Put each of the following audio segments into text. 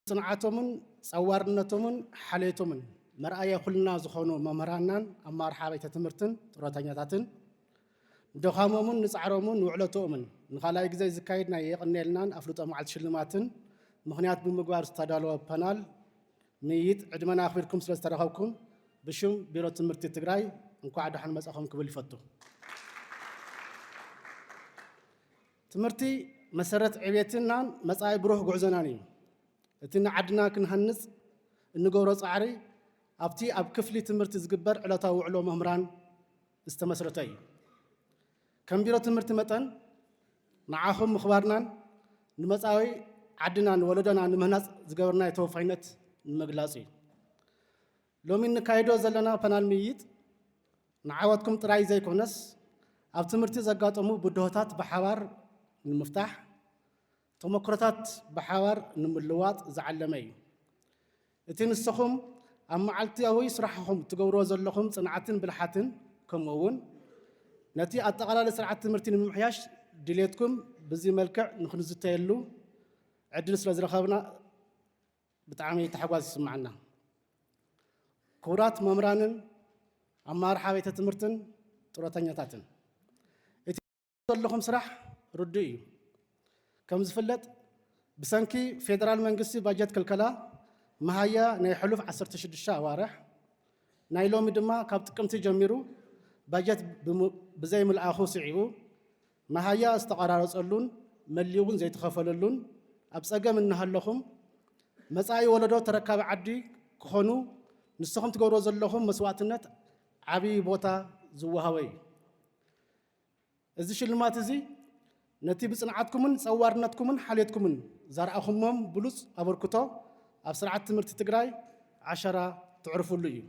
ጽንዓቶምን ጸዋርነቶምን ሓልዮቶምን መርኣያ ኩልና ዝኾኑ መምህራንናን ኣመራርሓ ቤተ ትምህርትን ጡረተኛታትን፣ ንድኻሞምን ንጻዕሮምን ንውዕለቶምን ንኻልኣይ ግዜ ዝካየድ ናይ የቐንየልናን ኣፍልጦ መዓልቲ ሽልማትን ምኽንያት ብምግባር ዝተዳለወ ፓናል ምይይጥ፣ ዕድመና ኣኽቢርኩም ስለ ዝተረኸብኩም ብሽም ቢሮ ትምህርቲ ትግራይ እንኳዕ ደሓን መጻኹም ክብል ይፈቱ። ትምህርቲ መሰረት ዕቤትናን መጻኢ ብሩህ ጉዕዞናን እዩ። እቲ ንዓድና ክንሃንጽ እንገብሮ ጻዕሪ ኣብቲ ኣብ ክፍሊ ትምህርቲ ዝግበር ዕለታዊ ውዕሎ መምህራን ዝተመስረተ እዩ። ከም ቢሮ ትምህርቲ መጠን ንዓኹም ምኽባርናን ንመጻኢ ዓድናን ወለዶና ንምህናጽ ዝገበርናዮ ተወፋይነት ንምግላጽ እዩ። ሎሚ እንካየዶ ዘለና ፓናል ምይይጥ ንዓወትኩም ጥራይ ዘይኮነስ ኣብ ትምህርቲ ዘጋጠሙ ብድሆታት ብሓባር ንምፍታሕ፣ ተመክሮታት ብሓባር ንምልዋጥ ዝዓለመ እዩ። እቲ ንስኹም ኣብ መዓልታዊ ስራሕኹም ትገብርዎ ዘለኹም ጽንዓትን ብልሓትን፣ ከምኡ እውን ነቲ ኣጠቓላሊ ስርዓት ትምህርቲ ንምምሕያሽ ድሌትኩም ብዚ መልክዕ ንክንዝተየሉ ዕድል ስለ ዝረኸብና ብጣዕሚ ታሕጓስ ይስምዓና። ክቡራት መምህራንን ኣመራርሓ ቤተ ትምህርትን ጡረተኛታትን፣ እቲ ዘለኹም ስራሕ ርዱእ እዩ። ከም ዝፍለጥ ብሰንኪ ፌደራል መንግስቲ ባጀት ክልከላ መሃያ ናይ ሕሉፍ ዓሰርተ ሽዱሽተ ኣዋርሕ፣ ናይ ሎሚ ድማ ካብ ጥቅምቲ ጀሚሩ ባጀት ብዘይምልኣኹ ስዒቡ መሃያ ዝተቐራረፀሉን መሊኡ እውን ዘይተኸፈለሉን ኣብ ፀገም እናሃለኹም መፃኢ ወለዶ ተረካቢ ዓዲ ክኾኑ ንስኹም ትገብርዎ ዘለኹም መስዋእትነት ዓብዪ ቦታ ዝወሃቦ እዩ። እዚ ሽልማት እዚ ነቲ ብጽንዓትኩምን ጸዋርነትኩምን ሓልዮትኩምን ዘርኣኹሞም ብሉጽ ኣበርክቶ ኣብ ስርዓት ትምህርቲ ትግራይ ዓሸራ ትዕርፍሉ እዩ።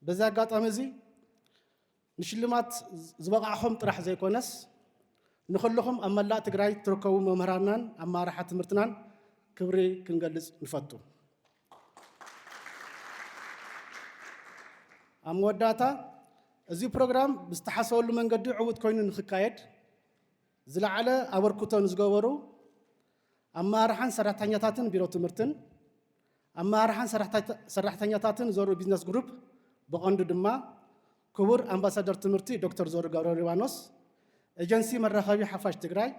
በዚ ኣጋጣሚ እዚ ንሽልማት ዝበቓዕኹም ጥራሕ ዘይኮነስ ንኹልኹም ኣብ መላእ ትግራይ ትርከቡ መምህራንናን ኣመራርሓ ትምህርትናን ክብሪ ክንገልጽ ንፈቱ። ኣብ መወዳእታ እዚ ፕሮግራም ብዝተሓሰበሉ መንገዲ ዕዉት ኮይኑ ንክካየድ ዝለዓለ ኣበርክቶ ንዝገበሩ ኣመራርሓን ሰራሕተኛታትን ቢሮ ትምህርትን ኣመራርሓን ሰራሕተኛታትን ዘርኡ ቢዝነስ ግሩፕ ብቐንዱ ድማ ክቡር ኣምባሳደር ትምህርቲ ዶክተር ዘርኡ ገብረሊባኖስ፣ ኤጀንሲ መራኸቢ ሓፋሽ ትግራይ፣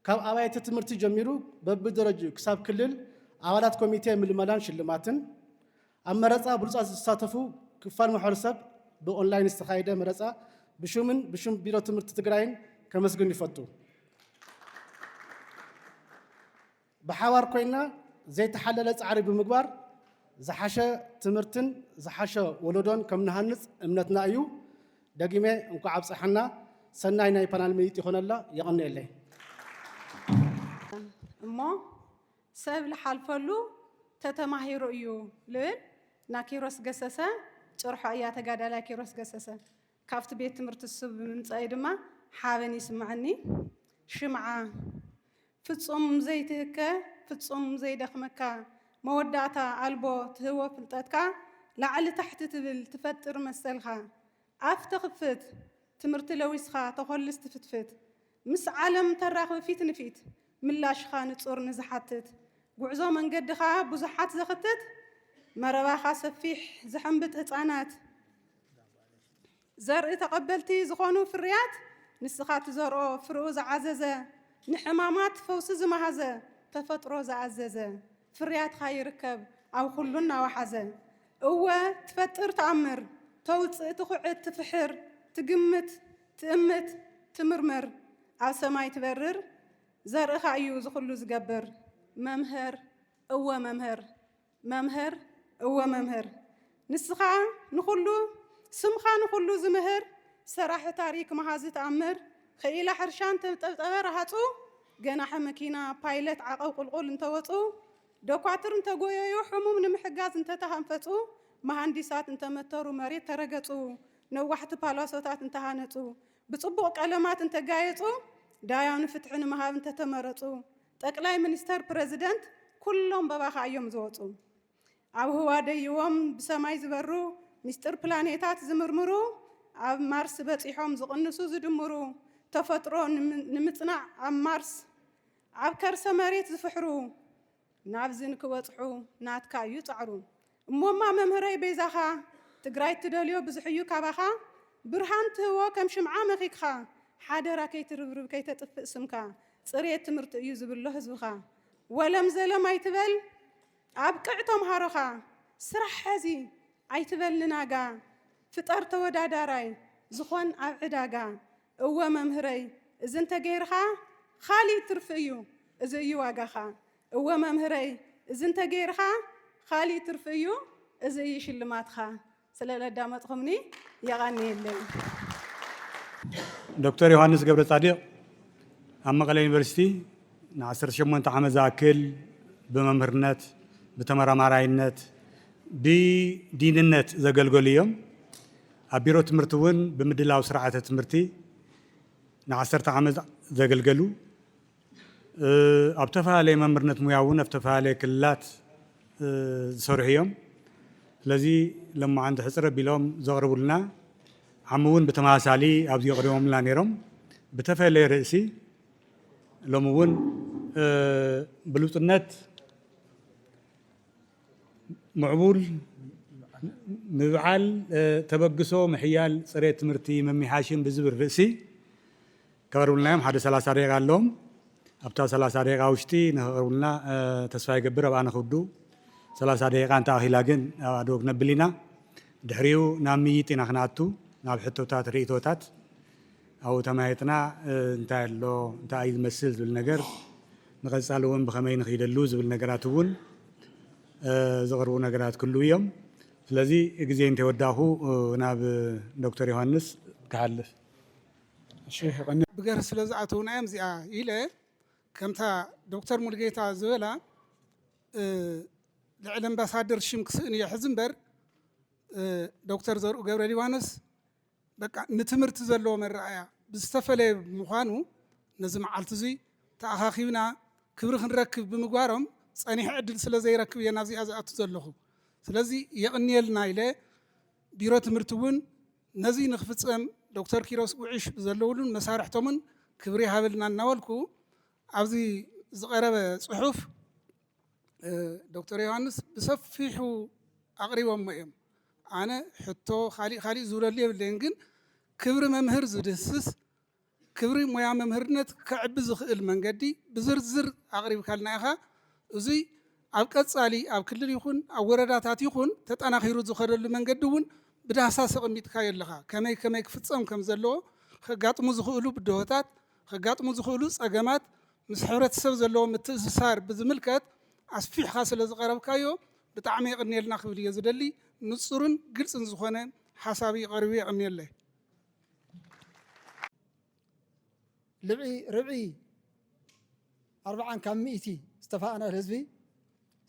ካብ ኣብያተ ትምህርቲ ጀሚሩ በብደረጅኡ ክሳብ ክልል ኣባላት ኮሚቴ ምልመላን ሽልማትን፣ ኣብ መረፃ ብሉፃት ዝሳተፉ ክፋል ማሕበረሰብ ብኦንላይን ዝተኻየደ መረፃ ብሹምን ብሹም ቢሮ ትምህርቲ ትግራይን ከመስግን ይፈቱ። ብሓባር ኮይና ዘይተሓለለ ጻዕሪ ብምግባር ዝሓሸ ትምህርትን ዝሓሸ ወለዶን ከም ንሃንጽ እምነትና እዩ። ደጊመ እንኳዕ ኣብፀሐና። ሰናይ ናይ ፓናል ምይይጥ ይኾነላ። የቐንየለይ። እሞ ሰብ ልሓልፈሉ ተተማሂሩ እዩ ልብል ናኪሮስ ገሰሰ ጭርሖ እያ ተጋዳላይ ኪሮስ ገሰሰ። ካብቲ ቤት ትምህርቲ እሱ ብምምጻእይ ድማ ሓበን ይስምዐኒ። ሽምዓ ፍጹም ዘይትህከ ፍጹም ዘይደኽመካ መወዳእታ ኣልቦ ትህቦ ፍልጠትካ ላዕሊ ታሕቲ ትብል ትፈጥር መሰልካ ኣፍ ተኽፍት ትምህርቲ ለዊስኻ ተኾልስ ትፍትፍት ምስ ዓለም ተራኽብ ፊት ንፊት ምላሽኻ ንጹር ንዝሓትት ጉዕዞ መንገድኻ ብዙሓት ዘኽትት መረባኻ ሰፊሕ ዝሕንብጥ ህጻናት ዘርኢ ተቐበልቲ ዝኾኑ ፍርያት ንስኻ ትዘርኦ ፍርኡ ዝዓዘዘ ንሕማማት ፈውሲ ዝመሃዘ ተፈጥሮ ዝኣዘዘ ፍርያትኻ ይርከብ ኣብ ኩሉ እናወሓዘ እወ ትፈጥር ተኣምር ተውፅእ ትኹዕት ትፍሕር ትግምት ትእምት ትምርምር ኣብ ሰማይ ትበርር ዘርእኻ እዩ ዝኹሉ ዝገብር መምህር እወ መምህር መምህር እወ መምህር ንስኻ ንኹሉ ስምኻ ንኹሉ ዝምህር ሰራሒ ታሪክ መሃዚ ተኣምር ኽኢላ ሕርሻ እንተጠብጠበ ረሃፁ ገናሒ መኪና ፓይለት ዓቐብ ቁልቁል እንተወፁ ደኳትር እንተጎየዩ ሕሙም ንምሕጋዝ እንተተሃንፈፁ መሃንዲሳት እንተመተሩ መሬት ተረገፁ ነዋሕቲ ፓላሶታት እንተሃነፁ ብፅቡቕ ቀለማት እንተጋየፁ ዳያኑ ፍትሒ ንምሃብ እንተተመረፁ ጠቅላይ ሚኒስተር ፕረዚደንት ኩሎም በባኻ እዮም ዝወፁ ኣብ ህዋ ደይዎም ብሰማይ ዝበሩ ሚስጥር ፕላኔታት ዝምርምሩ ኣብ ማርስ በፂሖም ዝቕንሱ ዝድምሩ ተፈጥሮ ንምፅናዕ ኣብ ማርስ ኣብ ከርሰ መሬት ዝፍሕሩ ናብዚ ንክበጽሑ ናትካ እዩ ጻዕሩ። እሞማ መምህረይ በይዛኻ፣ ትግራይ ትደልዮ ብዙሕ እዩ ካባኻ፣ ብርሃን ትህቦ ከም ሽምዓ መኺክኻ፣ ሓደራ ከይትርብርብ ከይተጥፍእ ስምካ፣ ጽሬት ትምህርቲ እዩ ዝብሎ ህዝብኻ። ወለም ዘለም ኣይትበል ኣብቅዕ ተምሃሮኻ፣ ስራሕ ሕዚ ኣይትበል ንናጋ፣ ፍጠር ተወዳዳራይ ዝኾን ኣብ ዕዳጋ። እወ መምህረይ፣ እዚ እንተገይርኻ ኻሊእ ትርፊ እዩ፣ እዚ እዩ ዋጋኻ። እወ መምህረይ፣ እዚ እንተገይርኻ ኻሊእ ትርፊ እዩ፣ እዚ እዩ ሽልማትኻ። ስለ ለዳመጥኹምኒ የቐንየለይ። ዶክተር ዮሃንስ ገብረ ጻዲቕ ኣብ መቐለ ዩኒቨርሲቲ ን18 ዓመት ዝኣክል ብመምህርነት፣ ብተመራማራይነት፣ ብዲንነት ዘገልገሉ እዮም። ኣብ ቢሮ ትምህርቲ እውን ብምድላው ስርዓተ ትምህርቲ ን10 ዓመት ዘገልገሉ፣ ኣብ ዝተፈላለየ መምህርነት ሙያ እውን ኣብ ዝተፈላለየ ክልላት ዝሰርሑ እዮም። ስለዚ ለማዓንቲ ሕፅር ኣቢሎም ዘቕርቡልና ዓሚ እውን ብተመሳሳሊ ኣብዚ የቕሪቦምልና ነይሮም። ብተፈለየ ርእሲ ሎሚ እውን ብሉፅነት ምዕቡል ምብዓል ተበግሶ ምሕያል ፅሬት ትምህርቲ ምምሕያሽን ብዝብል ርእሲ ከቕርቡልና እዮም። ሓደ ሰላሳ ደቂቃ ኣለዎም። ኣብታ ሰላሳ ደቂቃ ውሽጢ ንኸቕርቡልና ተስፋ ይገብር። ኣብኣ ንኽውዱ ሰላሳ ደቂቃ እንተኣኺላ ግን ኣብ ኣድዎ ክነብል ኢና። ድሕሪኡ ናብ ምይይጥ ኢና ክንኣቱ፣ ናብ ሕቶታት፣ ርእይቶታት ኣብኡ ተመያይጥና እንታይ ኣሎ፣ እንታይ እዩ ዝመስል ዝብል ነገር፣ ንቐፃሊ እውን ብኸመይ ንኽይደሉ ዝብል ነገራት እውን ዝቕርቡ ነገራት ክህልዉ እዮም። ስለዚ ግዜ እንተወዳእኹ ናብ ዶክተር ዮሃንስ ክሓልፍ። ብገርህ ስለ ዝኣተውና እዮም እዚኣ ኢለ ከምታ ዶክተር ሙሉጌታ ዝበላ ልዕሊ ኣምባሳደር ሽም ክስእን እየ ሕዚ እምበር ዶክተር ዘርኡ ገብረ ሊባኖስ በቃ ንትምህርቲ ዘለዎ መረኣያ ብዝተፈለየ ምዃኑ ነዚ መዓልቲ እዙይ ተኣኻኺብና ክብሪ ክንረክብ ብምግባሮም ፀኒሐ ዕድል ስለ ዘይረክብ እየ ናብዚኣ ዝኣቱ ዘለኹ። ስለዚ የቕንየልና ኢለ ቢሮ ትምህርቲ እውን ነዚ ንክፍፀም ዶክተር ኪሮስ ጉዕሽ ብዘለውሉን መሳርሕቶምን ክብሪ ይሃበልና እናበልኩ ኣብዚ ዝቐረበ ፅሑፍ ዶክተር ዮሃንስ ብሰፊሑ ኣቕሪቦሞ እዮም። ኣነ ሕቶ ካሊእ ካሊእ ዝብለሉ የብለይን፣ ግን ክብሪ መምህር ዝድህስስ ክብሪ ሞያ መምህርነት ከዕቢ ዝኽእል መንገዲ ብዝርዝር ኣቕሪብካልና ኢኻ። እዙይ ኣብ ቀፃሊ ኣብ ክልል ይኹን ኣብ ወረዳታት ይኹን ተጠናኺሩ ዝኸደሉ መንገዲ እውን ብዳህሳስ ኣቐሚጥካዮ ኣለኻ። ከመይ ከመይ ክፍፀም ከም ዘለዎ ከጋጥሙ ዝኽእሉ ብድሆታት፣ ከጋጥሙ ዝኽእሉ ፀገማት፣ ምስ ሕብረተሰብ ዘለዎ ምትእስሳር ብዝምልከት ኣስፊሕኻ ስለ ዝቐረብካዮ ብጣዕሚ የቕንየልና ክብል እየ ዝደሊ። ንፁርን ግልፅን ዝኾነ ሓሳብ እዩ ቀሪቡ። የቕንየለይ። ልብዒ ርብዒ ኣርብዓን ካብ ሚእቲ ዝተፋቐነ ህዝቢ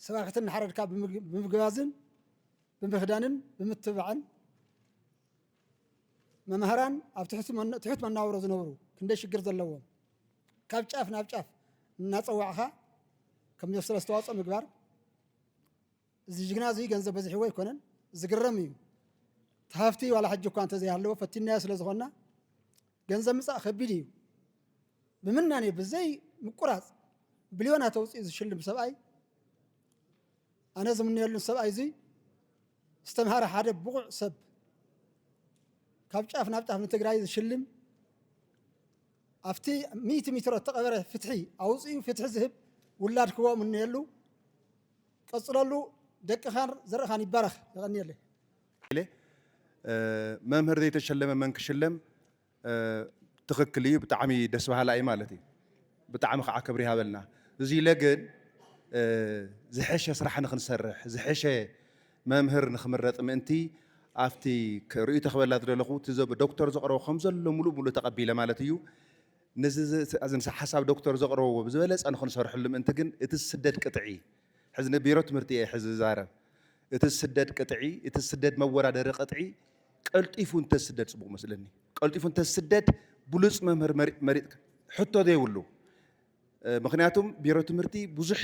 ሰባኺትን ንሓረድካ ብምግ- ብምግባዝን ብምኽዳንን ብምትብባዕን መምህራን ኣብ ትሕቲ መን- ትሑት መናብሮ ዝነብሩ ክንደይ ሽግር ዘለዎም ካብ ጫፍ ናብ ጫፍ እናፀዋዕኻ ከም ስለ ዝተዋፅኦ ምግባር እዚ ጅግና እዚ ገንዘብ በዚሕዎ ኣይኮነን፣ ዝግረም እዩ። እቲ ሃፍቲ ዋላ ሕጂ እኳ እንተዘይሃለዎ ፈቲናዮ ስለ ዝኾንና ገንዘብ ምጻእ ከቢድ እዩ። ብምናኔ ብዘይ ምቁራፅ ብልዮናት ኣውፂኡ ዝሽልም ሰብኣይ ኣነ ዝምነየሉ ሰብኣይ እዙይ ዝተምሃረ ሓደ ብቑዕ ሰብ ካብ ጫፍ ናብ ጫፍ ንትግራይ ዝሽልም ኣብቲ ሚእቲ ሚትሮ እተቐበረ ፍትሒ ኣውፂኡ ፍትሒ ዝህብ ውላድ ክቦ ምነየሉ። ቀፅለሉ፣ ደቅኻን ዘርእኻን ይባረኽ። የቐንየለይ። መምህር ዘይተሸለመ መን ክሽለም? ትኽክል እዩ። ብጣዕሚ ደስ በሃላ እዩ ማለት እዩ። ብጣዕሚ ከዓ ክብሪ ይሃበልና። እዚ ኢለ ግን ዝሐሸ ስራሕ ንክንሰርሕ ዝሐሸ መምህር ንክምረጥ ምእንቲ ኣብቲ ርእይቶ ክበላ ዝደለኹ እቲ ዶክተር ዘቕረቦ ከም ዘሎ ሙሉእ ሙሉእ ተቐቢለ ማለት እዩ። ነዚ ሓሳብ ዶክተር ዘቕረብዎ ብዝበለፀ ንክንሰርሐሉ ምእንቲ ግን እቲ ዝስደድ ቅጥዒ ሕዚ ንቢሮ ትምህርቲ እየ ሕዚ ዝዛረብ። እቲ ዝስደድ ቅጥዒ፣ እቲ ዝስደድ መወዳደሪ ቅጥዒ ቀልጢፉ እንተዝስደድ ፅቡቕ መስለኒ። ቀልጢፉ እንተዝስደድ ብሉፅ መምህር መሪፅካ ሕቶ ዘይብሉ። ምክንያቱም ቢሮ ትምህርቲ ብዙሕ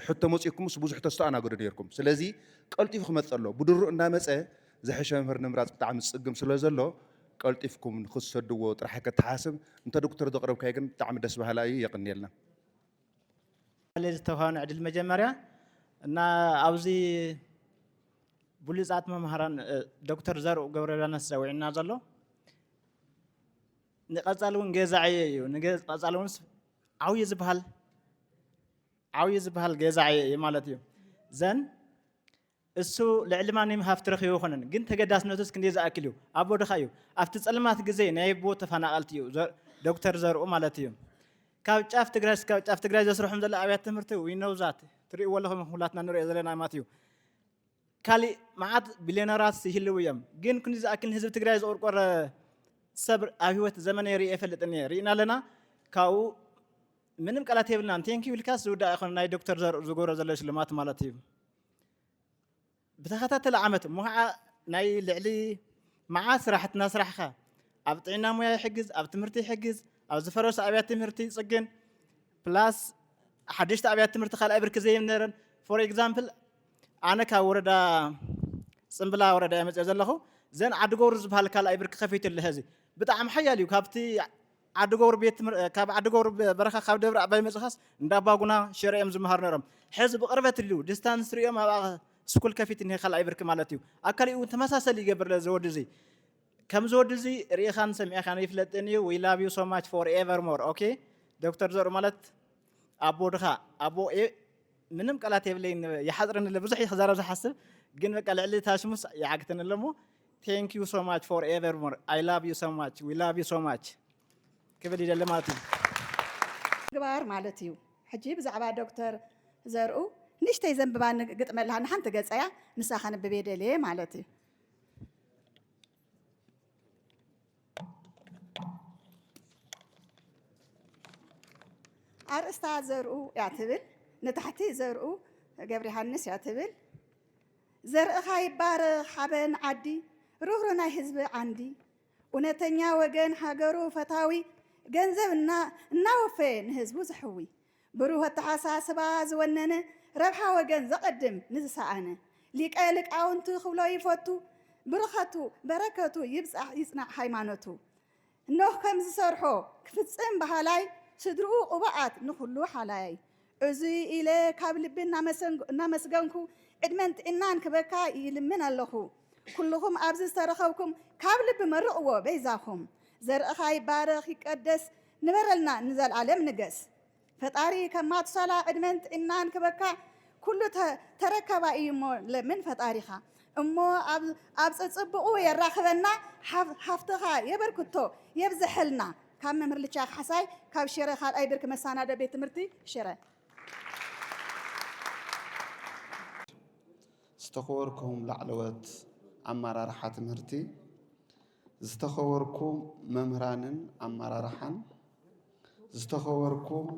ሕቶ መፂእኩምስ ብዙሕ ተስተኣናገዱ ነይርኩም። ስለዚ ቀልጢፉ ክመፅእ ኣሎ። ብድሩእ እናመፀ ዝሐሸ መምህር ንምምራፅ ብጣዕሚ ዝፅግም ስለ ዘሎ ቀልጢፍኩም ንክትሰድዎ ጥራሕ ከተሓስብ እንተ ዶክተር ዘቕረብካዮ ግን ብጣዕሚ ደስ በሃላ እዩ። የቕንየልና። ዝተዋህበና ዕድል መጀመርያ እና ኣብዚ ብሉጻት መምሃራን እ፣ ዶክተር ዘርኡ ገብረዳነስ ዘውዒና ዘሎ ንቐጻሊ እውን ገዛዕየ እዩ። ንገ- ቀጻሊ እውን ዓብዩ ዝበሃል ዓብዩ ዝበሃል ገዛዕየ እዩ ማለት እዩ። ዘን እሱ ልዕሊ ማንም ሃፍቲ ረኺቡ ኣይኮነን፣ ግን ተገዳስነቱስ ክንደይ ዝኣክል እዩ። ኣቦ ድኻ እዩ። ኣብቲ ጸልማት ግዜ ናይ ኣቦ ተፈናቐልቲ እዩ ዘ- ዶክተር ዘርኡ ማለት እዩ። ካብ ጫፍ ትግራይ እስካብ ጫፍ ትግራይ ዘስርሖም ዘሎ ኣብያተ ትምህርቲ ዊኖውዛት ትርእይዎ ኣለኹም፣ ሁላትና ንሪኦ ዘለና ማለት እዩ። ካሊእ መዓት ቢልዮነራት ይህልው እዮም፣ ግን ክንዲ ዝኣክል ንህዝቢ ትግራይ ዘቆርቆረ ሰብ ኣብ ህይወት ዘመነ ሪኤ ይፈልጥን እየ። ርኢና ኣለና። ካብኡ ምንም ቃላት የብልናን። ቴንኪ ኢልካስ ዝውዳእ ኣይኮነ ናይ ዶክተር ዘርኡ ዝገብሮ ዘሎ ሽልማት ማለት እዩ። ብተኸታተለ ዓመት እሞ ከዓ ናይ ልዕሊ መዓት ስራሕትና ስራሕካ ኣብ ጥዕና ሙያ ይሕግዝ፣ ኣብ ትምህርቲ ይሕግዝ፣ ኣብ ዝፈረሱ ኣብያት ትምህርቲ ይፅግን፣ ፕላስ ሓደሽቲ ኣብያት ትምህርቲ ካልኣይ ብርኪ ዘይነረን። ፎር ኤግዛምፕል ኣነ ካብ ወረዳ ፅምብላ ወረዳ እየ መፅእ ዘለኹ። ዘን ዓዲ ጎብሩ ዝበሃል ካልኣይ ብርኪ ከፊቱ ኣሎ። ሕዚ ብጣዕሚ ሓያል እዩ። ካብቲ ዓዲ ጎብሩ ቤት ትምህር- ካብ ዓዲ ጎብሩ በረኻ ካብ ደብረ ኣባይ መፅኻስ እንዳ ኣባጉና ሽረ እዮም ዝመሃሩ ነሮም። ሕዚ ብቕርበት ልዩ ዲስታንስ ሪኦም ኣብ ስኩል ከፊት እኒሄ ካልኣይ ብርኪ ማለት እዩ። ኣካል እውን ተመሳሰል ይገብር ለዚ ወዲ እዚ። ከምዚ ወዲ እዚ ርኢኻን ሰሚዕኻን ይፍለጥን እዩ። We love you so much forever more. Okay? ዶክተር ዘሩ ማለት ኣቦ ድኻ ኣቦ ኤ- ምንም ቃላት የብለይን። ይሓፅረኒ ኣሎ ብዙሕ ክዛረብ ዝሓስብ ግን በቃ ልዕሊ ታሽሙስ ይዓግተኒ ኣሎ እሞ thank you so much forever more. I love you so much. We love you so much ክብል ይደሊ ማለት እዩ። ግባር ማለት እዩ። ሕጂ ብዛዕባ ዶክተር ዘርኡ ንእሽተይ ዘንብባ ንግጥመላ ንሓንቲ ገጸያ ንሳ ከንብብ የደልየ ማለት እዩ። ኣርእስታ ዘርኡ እያ ትብል፣ ንታሕቲ ዘርኡ ገብረ ዮሃንስ እያ ትብል። ዘርእኻ ይባረኽ ሓበን ዓዲ፣ ርህሩ ናይ ህዝቢ ዓንዲ፣ እውነተኛ ወገን ሃገሩ ፈታዊ፣ ገንዘብ እና- እናወፈየ ንህዝቡ ዝሕዊ፣ ብሩህ ኣተሓሳስባ ዝወነነ፣ ረብሓ ወገን ዘቐድም ንዝሰኣነ፣ ሊቀ ሊቃውንቲ ክብሎ ይፈቱ፣ ብርኸቱ በረከቱ ይብፃሕ ይፅናዕ ሃይማኖቱ። ኖህ ከም ዝሰርሖ ክፍጽም በሃላይ፣ ስድርኡ ቅቡኣት ንኹሉ ሓላይ። እዙይ ኢለ ካብ ልቢ እናመሰንጉ- እናመስገንኩ፣ ዕድመን ጥዕናን ክበካ ይልምን ኣለኹ። ኩልኹም ኣብዚ ዝተረኸብኩም ካብ ልቢ መርቕዎ በይዛኹም። ዘርእኻ ይባረኽ ይቀደስ፣ ንበረልና ንዘልኣለም ንገስ። ፈጣሪ ከም ማቱሳላ ዕድመን ጥዕናን ክበካ፣ ኩሉ ተ- ተረከባ እዩ እሞ ለምን ፈጣሪኻ። እሞ ኣብ- ኣብ ጽጽብቑ የራኽበና፣ ሓፍ- ሃፍትኻ የበርክቶ የብዝሐልና። ካብ መምህር ልቻ ካሕሳይ ካብ ሽረ ካልኣይ ብርኪ መሳናዶ ቤት ትምህርቲ ሽረ። ዝተኸበርኩም ላዕለዎት ኣመራርሓ ትምህርቲ፣ ዝተኸበርኩም መምህራንን ኣመራርሓን፣ ዝተኸበርኩም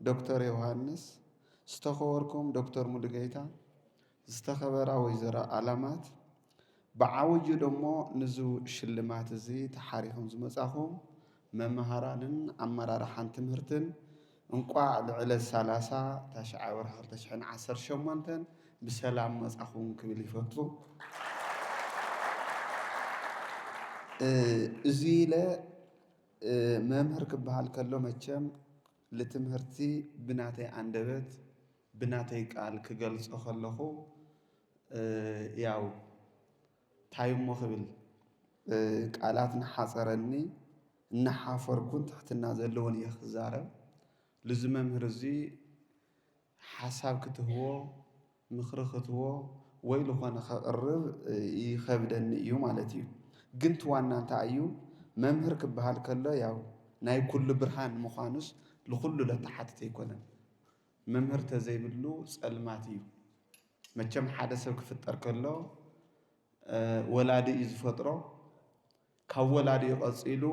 ዶክተር ዮሃንስ፣ ዝተኸበርኩም ዶክተር ሙሉጌታ፣ ዝተኸበራ ወይዘሮ ኣላማት፣ ብዓብዩ ደሞ ንዚ ሽልማት እዚ ተሓሪኹም ዝመጻኹም መምሃራንን ኣመራርሓን ትምህርትን እንቋዕ ልዕለት ሰላሳ ታሽዓይ ወርሒ ክልተ ሽሕን ዓሰርተ ሸሞንተን ብሰላም መጻኹም ክብል ይፈቱ። እ፣ እዚ ኢለ እ፣ መምህር ክበሃል ከሎ መቸም ልትምህርቲ ብናተይ ኣንደበት ብናተይ ቃል ክገልጾ ከለኹ እ፣ ያው ታይ እሞ ክብል እ፣ ቃላት ንሓጸረኒ እናሓፈርኩን ትሕትና ዘለዎን እየ ክዛረብ። ልዚ መምህር እዚ ሓሳብ ክትህቦ ምኽሪ ክትህቦ ወይ ዝኾነ ከቕርብ ይኸብደኒ እዩ ማለት እዩ። ግን እቲ ዋና እንታይ እዩ መምህር ክበሃል ከሎ ያው ናይ ኩሉ ብርሃን ምዃኑስ ልኹሉ ለተሓትት ኣይኮነን። መምህር ተዘይብሉ ጸልማት እዩ። መቸም ሓደ ሰብ ክፍጠር ከሎ ወላዲ እዩ ዝፈጥሮ። ካብ ወላዲ እዩ ቀጺሉ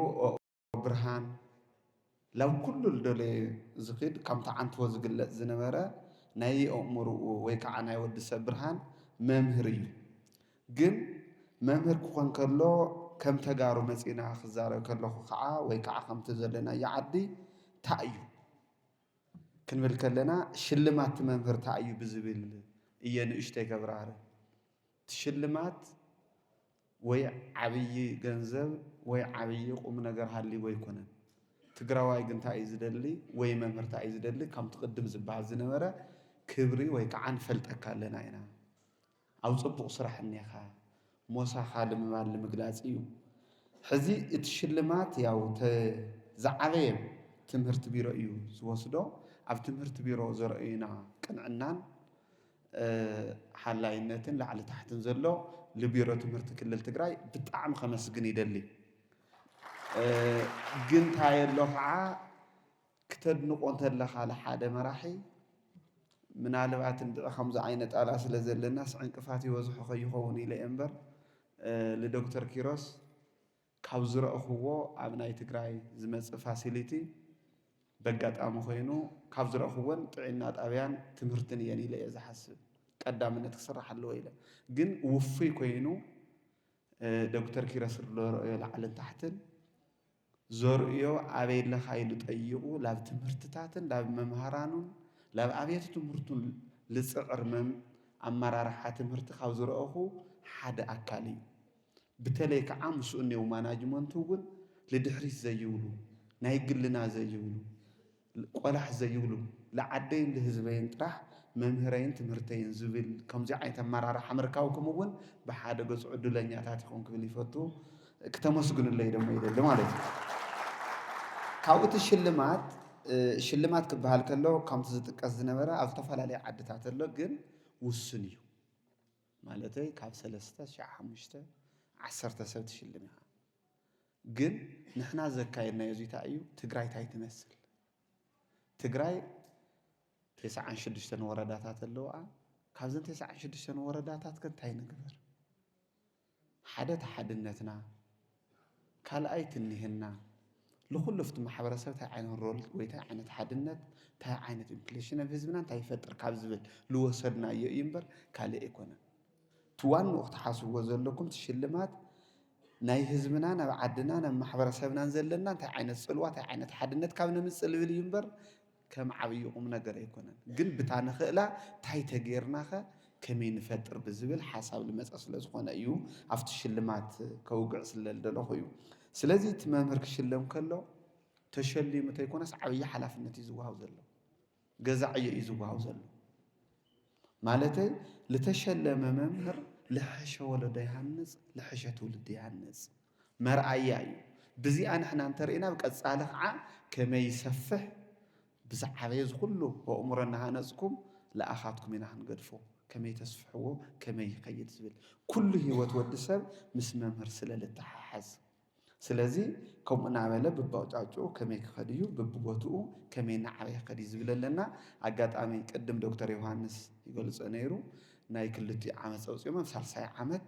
ብርሃን ላብ ኩሉ ዝደለየ ዝኽድ ካብ ተዓንትዎ ዝግለጽ ዝነበረ ናይ ኣእምርኡ ወይ ከዓ ናይ ወዲ ሰብ ብርሃን መምህር እዩ። ግን መምህር ክኾን ከሎ ከም ተጋሩ መፂና ክዛረብ ከለኹ ከዓ ወይ ከዓ ከምቲ ዘለናዮ ዓዲ ታይ እዩ ክንብል ከለና ሽልማት መምህር ታይ እዩ ብዝብል እየ ንእሽተይ ከብራህረ። እቲ ሽልማት ወይ ዓብዪ ገንዘብ ወይ ዓብዪ ቁም ነገር ሃልይዎ ኣይኮነን። እቲ ትግራዋይ ግን እንታይ እዩ ዝደሊ ወይ መምህር እንታይ እዩ ዝደሊ? ከምቲ ቅድም ዝበሃል ዝነበረ ክብሪ ወይ ከዓ ንፈልጠካ ኣለና ኢና፣ ኣብ ፅቡቕ ስራሕ እኒኻ፣ ሞሳኻ ንምባል ንምግላፅ እዩ። ሕዚ እቲ ሽልማት ያው ተ- ዝዓበየ ትምህርቲ ቢሮ እዩ ዝወስዶ። ኣብ ትምህርቲ ቢሮ ዘርእዩና ቅንዕናን ሓላይነትን ላዕሊ ታሕትን ዘሎ ንቢሮ ትምህርቲ ክልል ትግራይ ብጣዕሚ ከመስግን ይደሊ። ግን እንታይ ኣሎ ከዓ ክተድንቆ እንተለኻ ንሓደ መራሒ ምናልባት እንድዒ ከምዚ ዓይነት ጣላ ስለ ዘለናስ ዕንቅፋት ይበዝሖ ከይኸውን ኢለ እየ እምበር ንዶክተር ኪሮስ ካብ ዝረእኽዎ ኣብ ናይ ትግራይ ዝመፅእ ፋሲሊቲ በጋጣሚ ኮይኑ ካብ ዝረእኽወን ጥዕና ጣብያን ትምህርትን እየን ኢለ እየ ዝሓስብ። ቀዳምነት ክስራሕ ኣለዎ ኢለ ግን ውፉይ ኮይኑ ዶክተር ኪሮስ ዝረእዮ ላዕልን ታሕትን ዘርእዮ ኣበይ ኣለኻ ኢሉ ጠይቑ ላብ ትምህርትታትን ላብ መምሃራኑን ላብ ኣብያተ ትምህርቱን ልፅዕር መም ኣመራርሓ ትምህርቲ ካብ ዝረእኹ ሓደ ኣካል እዩ። ብተለይ ከዓ ምስኡ እኔው ማናጅመንቱ እውን ልድሕሪት ዘይብሉ ናይ ግልና ዘይብሉ ቆላሕ ዘይብሉ ልዓደይን ልህዝበይን ጥራሕ መምህረይን ትምህርተይን ዝብል ከምዚ ዓይነት ኣመራርሓ ምርካብኩም እውን ብሓደ ገፁ ዕድለኛታት ኢኹም ክብል ይፈቱ። ክተመስግኑለይ ደሞ ይደሊ ማለት እዩ። ካብኡ እቲ ሽልማት ሽልማት ክበሃል ከሎ ከምቲ ዝጥቀስ ዝነበረ ኣብ ዝተፈላለዩ ዓድታት ኣሎ፣ ግን ውሱን እዩ። ማለተይ ካብ ሰለስተ ሽዓ ሓሙሽተ ዓሰርተ ሰብ ትሽልም ኢኻ። ግን ንሕና ዘካየድናዮ እዚታ እዩ ትግራይ ታይ ትመስል? ትግራይ ተስዓን ሽዱሽተን ወረዳታት ኣለዋ። ካብዘን ተስዓን ሽዱሽተን ወረዳታት ከ እንታይ ንግበር? ሓደ ተሓድነትና ካልኣይ ትኒህና ልኹሉ ፍቲ ማሕበረሰብ እንታይ ዓይነት ሮል ወይ እንታይ ዓይነት ሓድነት እንታይ ዓይነት ኢንክሉሽን ኣብ ህዝብና እንታይ ይፈጥር ካብ ዝብል ልወሰድናዮ እዩ እምበር ካልእ ኣይኮነን። እቲ ዋንኡ ክትሓስብዎ ዘለኩም እቲ ሽልማት ናይ ህዝብናን ኣብ ዓድናን ኣብ ማሕበረሰብናን ዘለና እንታይ ዓይነት ፅልዋ እንታይ ዓይነት ሓድነት ካብ ነምፅእ ልብል እዩ እምበር ከም ዓብዪ ቁም ነገር ኣይኮነን። ግን ብታ ንኽእላ እንታይ ተጌርናኸ ከመይ ንፈጥር ብዝብል ሓሳብ ልመፀ ስለ ዝኾነ እዩ ኣብቲ ሽልማት ከውግዕ ስለ ልደለኹ እዩ። ስለዚ እቲ መምህር ክሽለም ከሎ ተሸሊሙ ተይኮነስ ዓብዪ ሓላፍነት እዩ ዝወሃብ ዘሎ። ገዛዕዮ እዩ ዝወሃብ ዘሎ። ማለተይ ልተሸለመ መምህር ልሐሸ ወለዶ ይሃንፅ፣ ልሐሸ ትውልዲ ይሃንፅ። መርኣያ እዩ። ብዚኣ ንሕና እንተርኢና ብቀፃሊ ከዓ ከመይ ይሰፍሕ ብዝዓበየ ዝኩሉ ኣእምሮ እናሃነፅኩም ለኣኻትኩም ኢና ክንገድፎ። ከመይ ተስፍሕዎ ከመይ ይኸይድ ዝብል ኩሉ ህይወት ወዲ ሰብ ምስ መምህር ስለ ልተሓሓዝ ስለዚ ከምኡ እናበለ ብባውጫጩ ከመይ ክኸድ እዩ ብብቦትኡ ከመይ እናዓበየ ክኸድ እዩ ዝብል ኣለና። ኣጋጣሚ ቅድም ዶክተር ዮሃንስ ይገልፆ ነይሩ ናይ ክልቲኡ ዓመት ፀውፂኦም ኣብ ሳልሳይ ዓመት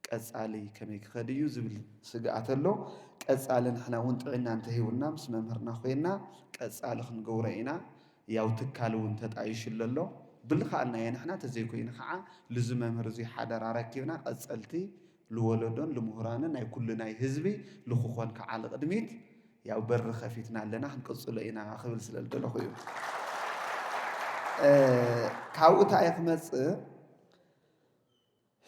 ቀፃሊ ከመይ ክኸድ እዩ ዝብል ስግኣት ኣሎ። ቀፃሊ ንሕና እውን ጥዕና እንተሂቡና ምስ መምህርና ኮይና ቀፃሊ ክንገብሮ ኢና። ያው ትካል እውን ተጣይሹ ኣሎ። ብልኽኣልናዮ ንሕና እንተዘይኮይኑ ከዓ ልዚ መምህር እዚ ሓደራ ረኪብና ቀፀልቲ ልወለዶን ልምሁራንን ናይ ኩሉ ናይ ህዝቢ ልክኾን ከዓ ልቕድሚት ያው በሪ ከፊትና ኣለና ክንቅፅሎ ኢና ክብል ስለ ዝደለኹ እዩ። ካብኡ እንታይ ክመፅእ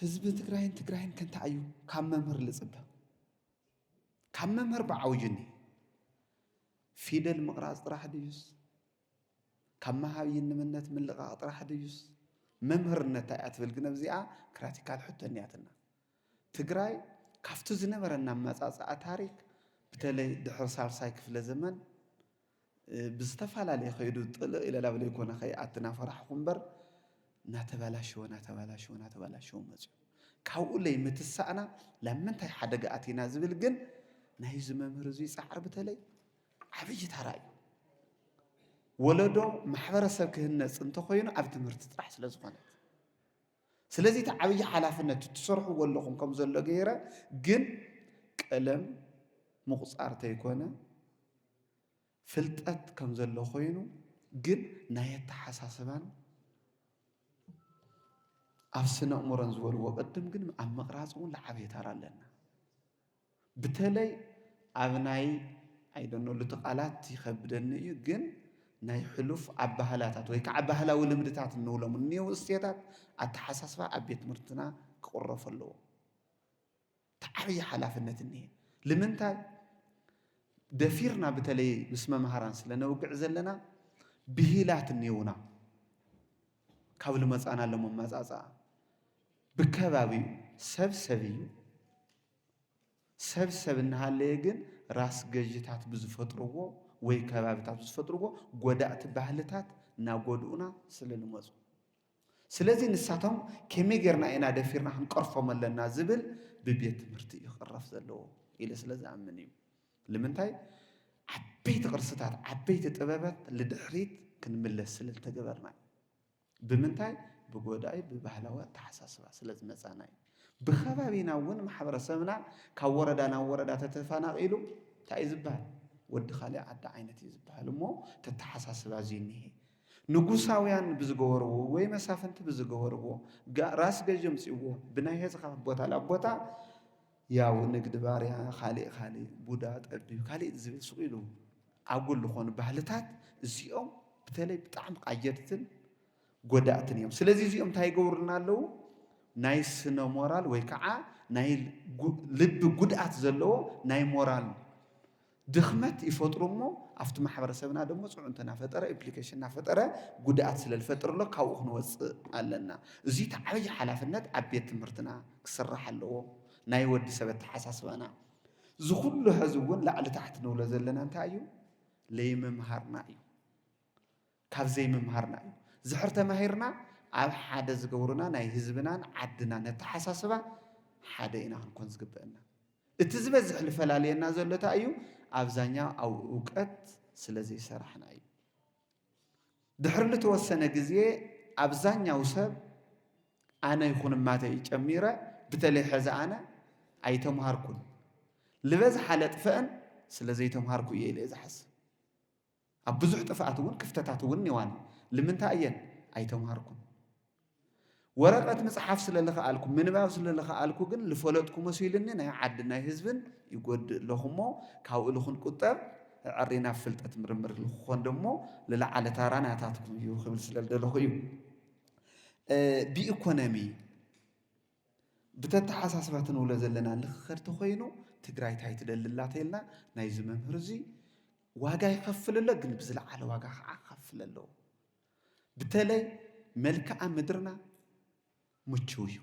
ህዝቢ ትግራይን ትግራይን ከንታይ እዩ ካብ መምህር ልፅበ ካብ መምህር ብዓውዩ እኒ ፊደል ምቕራፅ ጥራሕ ድዩስ ካብ መሃብይን ንምነት ምልቓቕ ጥራሕ ድዩስ መምህርነት እንታይ እያ ትብል ግን ኣብዚኣ ክራቲካል ሕቶ እኒያትና። ትግራይ ካብቲ ዝነበረና ኣመፃፅኣ ታሪክ ብተለይ ድሕሪ ሳልሳይ ክፍለ ዘመን ብዝተፈላለየ ከይዱ ጥልቕ ኢለ ላብ ለይኮነ ከይኣቲ ናፈራሕኹ እምበር እናተባላሸወ እናተባላሸወ እናተባላሸወ መፅዩ። ካብኡ ለይ ምትሳእና ላብ ምንታይ ሓደጋ ኣቲና ዝብል ግን ናይዚ መምህር እዙይ ፃዕሪ ብተለይ ዓብዪ ታራ እዩ። ወለዶ ማሕበረሰብ ክህነፅ እንተኮይኑ ኣብ ትምህርቲ ጥራሕ ስለ ዝኾነት ስለዚ እቲ ዓብዪ ሓላፍነት ትሰርሕዎ ኣለኹም ከም ዘሎ ገይረ ግን ቀለም ምቑፃር ተይኮነ ፍልጠት ከም ዘሎ ኮይኑ ግን ናይ ኣተሓሳስባን ኣብ ስነ ኣእምሮን ዝበልዎ ቅድም ግን ኣብ ምቕራፅ እውን ለዓበየ ታራ ኣለና። ብተለይ ኣብ ናይ ኣይደኖ ሉቲ ቃላት ይኸብደኒ እዩ ግን ናይ ሕሉፍ ኣባህላታት ወይ ከዓ ባህላዊ ልምድታት እንብሎም እኒው እሴታት ኣተሓሳስባ ኣብ ቤት ትምህርትና ክቕረፉ ኣለዎ። ተዓብየ ሓላፍነት እኒሄ ልምንታይ ደፊርና በተለይ ምስ መምሃራን ስለ ነውግዕ ዘለና ብሂላት እኒውና ካብ ልመጻና ለመመጻጻ ብከባቢኡ ሰብ ሰብ እዩ። ሰብ ሰብ እናሃለየ ግን ራስ ገዥታት ብዝፈጥርዎ ወይ ከባብታት ብዝፈጥርዎ ጎዳእቲ ባህልታት እናጎድኡና ስለ ልመፁ ስለዚ ንሳቶም ከመይ ጌርና ኢና ደፊርና ክንቀርፎም ኣለና ዝብል ብቤት ትምህርቲ እዩ ክቕረፍ ዘለዎ ኢለ ስለ ዝኣምን እዩ። ንምንታይ ዓበይቲ ቅርስታት ዓበይቲ ጥበባት ልድሕሪት ክንምለስ ስለ ዝተገበርና እዩ። ብምንታይ ብጎዳኢ ብባህላዊ ኣተሓሳስባ ስለ ዝመፃና እዩ። ብከባቢና እውን ማሕበረሰብና ካብ ወረዳ ናብ ወረዳ ተተፈናቒሉ እንታይ እዩ ዝበሃል? ወዲ ካልእ ዓዲ ዓይነት እዩ ዝበሃል እሞ ተተሓሳስባ እዚ እኒሄ። ንጉሳውያን ብዝገበርዎ ወይ መሳፍንቲ ብዝገበርዎ ራስ ገዥ ኣምፅእዎ ብናይ ህዝኻ ቦታ ላብ ቦታ ያው ንግድ ባርያ ካልእ ካልእ ቡዳ ጠቢብ ካልእ ዝብል ስቕ ኢሉ ኣጉል ዝኾኑ ባህልታት እዚኦም በተለይ ብጣዕሚ ቃጀድትን ጎዳእትን እዮም። ስለዚ እዚኦም እንታይ ይገብሩልና ኣለዉ? ናይ ስነ ሞራል ወይ ከዓ ናይ ልቢ ጉድኣት ዘለዎ ናይ ሞራል ድኽመት ይፈጥሩ እሞ ኣብቲ ማሕበረሰብና ደሞ ፅዑንቶ እናፈጠረ ኢምፕሊኬሽን እናፈጠረ ጉድኣት ስለ ዝፈጥር ኣሎ ካብኡ ክንወፅእ ኣለና። እዚ እቲ ዓብዪ ሓላፍነት ኣብ ቤት ትምህርትና ክስራሕ ኣለዎ። ናይ ወዲ ሰብ ኣተሓሳስባና እዚ ኩሉ ሕዚ እውን ላዕሊ ታሕቲ ንብሎ ዘለና እንታይ እዩ? ለይምምሃርና እዩ። ካብ ዘይምምሃርና እዩ። ዝሕር ተማሂርና ኣብ ሓደ ዝገብሩና ናይ ህዝብናን ዓድናን ኣተሓሳስባ ሓደ ኢና ክንኮን ዝግበአና። እቲ ዝበዝሕ ልፈላልየና ዘሎ እንታይ እዩ? ኣብዛኛው ኣብ እውቀት ስለ ዘይሰራሕና እዩ። ድሕሪ ልተወሰነ ግዜ ኣብዛኛው ሰብ ኣነ ይኹን እማተይ ጨሚረ ብተለይ ሕዚ ኣነ ኣይተምሃርኩን ልበዝሓ ለጥፈአን ስለ ዘይተምሃርኩ እየ ኢለ እየ ዝሓስብ። ኣብ ብዙሕ ጥፍኣት እውን ክፍተታት እውን እኒዋኒ። ልምንታይ እየን ኣይተምሃርኩን? ወረቐት ምፅሓፍ ስለ ልኽኣልኩ ምንባብ ስለ ልኽኣልኩ ግን ልፈለጥኩ መሲሉኒ ናይ ዓድን ናይ ህዝብን ይጎድእ ኣለኹ እሞ ካብኡ ልኽንቁጠብ ኣዕሪና ኣብ ፍልጠት ምርምር ልኽኾን ደሞ ልለዓለ ታራ ናታትኩም እዩ ክብል ስለ ልደለኹ እዩ። ብኢኮኖሚ ብተተሓሳስባ ትንብሎ ዘለና ልኽኸድ ተኾይኑ ትግራይ ታይ ትደሊ ኣላ ተይልና ናይዚ መምህር እዚ ዋጋ ይኸፍል ኣሎ፣ ግን ብዝለዓለ ዋጋ ከዓ ክኸፍል ኣለዎ። ብተለይ መልክዓ ምድርና ምችው እዩ፣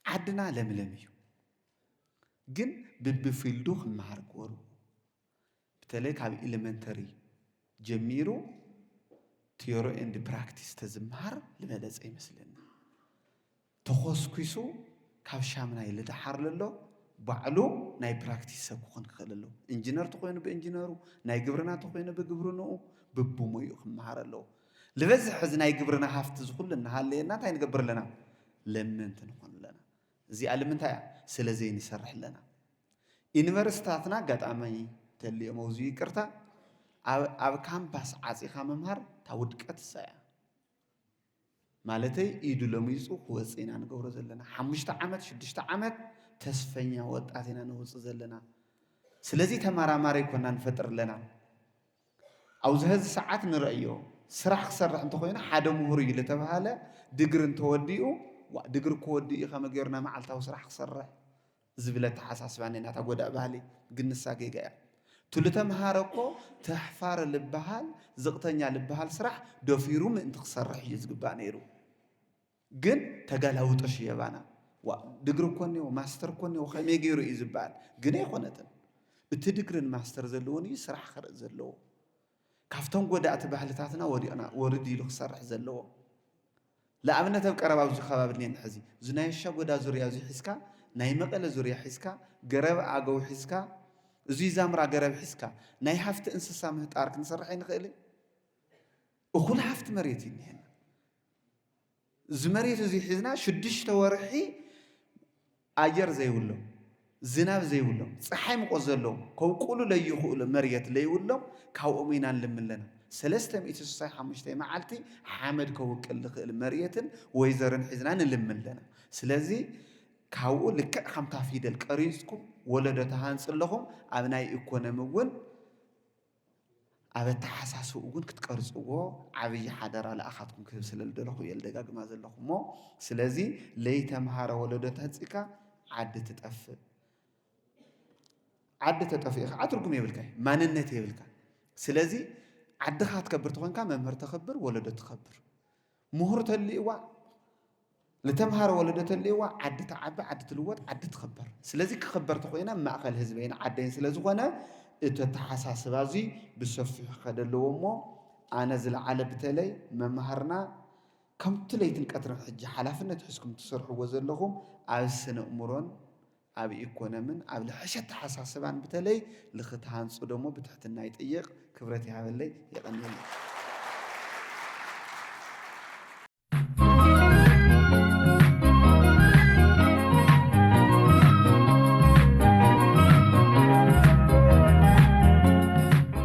ዓድና ለምለም እዩ። ግን ብብፊልዱ ክመሃር ግበሩ። በተለይ ካብ ኤሌመንተሪ ጀሚሩ ቲዮሪ ኤንድ ፕራክቲስ ተዝመሃር ዝበለፀ ይመስለኒ። ተኾስኲሱ ካብ ሻምናይ ልደሓር ለሎ ባዕሉ ናይ ፕራክቲስ ሰብ ክኾን ክኽእል ኣለዎ። ኢንጂነር ተኾይኑ ብኢንጂነሩ፣ ናይ ግብርና ተኾይኑ ብግብርንኡ፣ ብብሞይኡ ክመሃር ኣለዎ። ዝበዝሕ ሕዚ ናይ ግብርና ሃፍቲ ዝኹሉ እናሃለየና እንታይ ንገብር ኣለና? ለመንቲ ንኾን ኣለና። እዚኣ ልምንታይ እያ? ስለ ዘይንሰርሕ ኣለና። ዩኒቨርሲታትና ኣጋጣሚ ተልዮም ኣውዚ ይቅርታ ኣብ ካምፓስ ዓፂኻ ምምሃር እታ ውድቀት እሳ እያ። ማለተይ ኢዱ ለሚፁ ክወፅእ ኢና ንገብሮ ዘለና ሓሙሽተ ዓመት ሽዱሽተ ዓመት ተስፈኛ ወጣት ኢና ነውፅእ ዘለና። ስለዚ ተመራማሪ ይኮና ንፈጥር ኣለና። ኣብዚ ሀዚ ሰዓት ንረእዮ ስራሕ ክሰርሕ እንተኮይኑ ሓደ ምሁር እዩ ልተባሃለ ድግሪ እንተወዲኡ ዋ ድግሪ ክወዲ እዩ ከመ ገይሩ ናይ መዓልታዊ ስራሕ ክሰርሕ ዝብል ኣተሓሳስባ እኒና እታ ጎዳእ ባህሊ ግን ንሳ ጌጋ እያ። ቱ ልተምሃረ እኮ ተሕፋር ልበሃል ዝቕተኛ ልበሃል ስራሕ ደፊሩ ምእንቲ ክሰርሕ እዩ ዝግባእ ነይሩ። ግን ተጋላውጦ ሽየባና ዋ ድግሪ እኮ እኒዎ ማስተር እኮ እኒዎ ከመይ ገይሩ እዩ ዝበሃል ግን ኣይኮነትን። እቲ ድግርን ማስተር ዘለዎን እዩ ስራሕ ክርኢ ዘለዎ። ካብቶም ጎዳእቲ ባህልታትና ወዲቕና ወርድ ኢሉ ክሰርሕ ዘለዎ። ንኣብነት ኣብ ቀረባ ኣብዚ ከባቢ እኒአን ሕዚ እዚ ናይ ኣሻጎዳ ዙርያ እዚ ሒዝካ ናይ መቐለ ዙርያ ሒዝካ ገረብ ኣገው ሒዝካ እዚ ዛምራ ገረብ ሒዝካ ናይ ሃፍቲ እንስሳ ምህጣር ክንሰርሕ ኣይንኽእልን? እኹል ሃፍቲ መሬት እዩ እኒሀና። እዚ መሬት እዚ ሒዝና ሽዱሽተ ወርሒ ኣየር ዘይብሎም ዝናብ ዘይብሎም ፀሓይ ምቆት ዘለዎም ከውቅሉ ለይኽእሉ መርየት ለይብሎም ካብኦም ኢና ንልምን ኣለና። ሰለስተ ሚእቲ ስሳይ ሓሙሽተ መዓልቲ ሓመድ ከውቅል ዝኽእል መርየትን ወይዘርን ሒዝና ንልምን ኣለና። ስለዚ ካብኡ ልክዕ ከምታ ፊደል ቀሪፅኩም ወለዶ ተሃንፅ ኣለኹም ኣብ ናይ ኢኮኖሚ እውን ኣብ ኣተሓሳስብኡ እውን ክትቀርፅዎ ዓብዪ ሓደራ ልኣኻትኩም ክህብ ስለ ልደለኹ እየ ልደጋግማ ዘለኹ እሞ ስለዚ ለይተምሃረ ወለዶ ተህፂካ ዓዲ ትጠፍእ። ዓዲ ተጠፊኡ ከዓ ትርጉም የብልካ እዩ፣ ማንነት የብልካ። ስለዚ ዓድኻ ትከብር ተኾንካ መምህር ተኸብር፣ ወለዶ ትኸብር። ምሁር ተልእዋ ልተምሃረ ወለዶ ተልእዋ ዓዲ ተዓቢ፣ ዓዲ ትልወጥ፣ ዓዲ ትኸበር። ስለዚ ክኸበር ተኾይና ማእኸል ህዝበይን ዓደይን ስለ ዝኾነ እቲ ኣተሓሳስባ እዚ ብሰፊሑ ክኸደ ኣለዎ። እሞ ኣነ ዝለዓለ ብተለይ መምሃርና ከምቲ ለይትን ቀትርን ሕጂ ሓላፍነት ሒዝኩም ትሰርሕዎ ዘለኹም ኣብ ስነ እምሮን ኣብ ኢኮኖምን ኣብ ልሕሸ ኣተሓሳስባን ብተለይ ልክትሃንፁ ደሞ ብትሕትና ይጥይቕ። ክብረት ይሃበለይ። የቐንየለይ።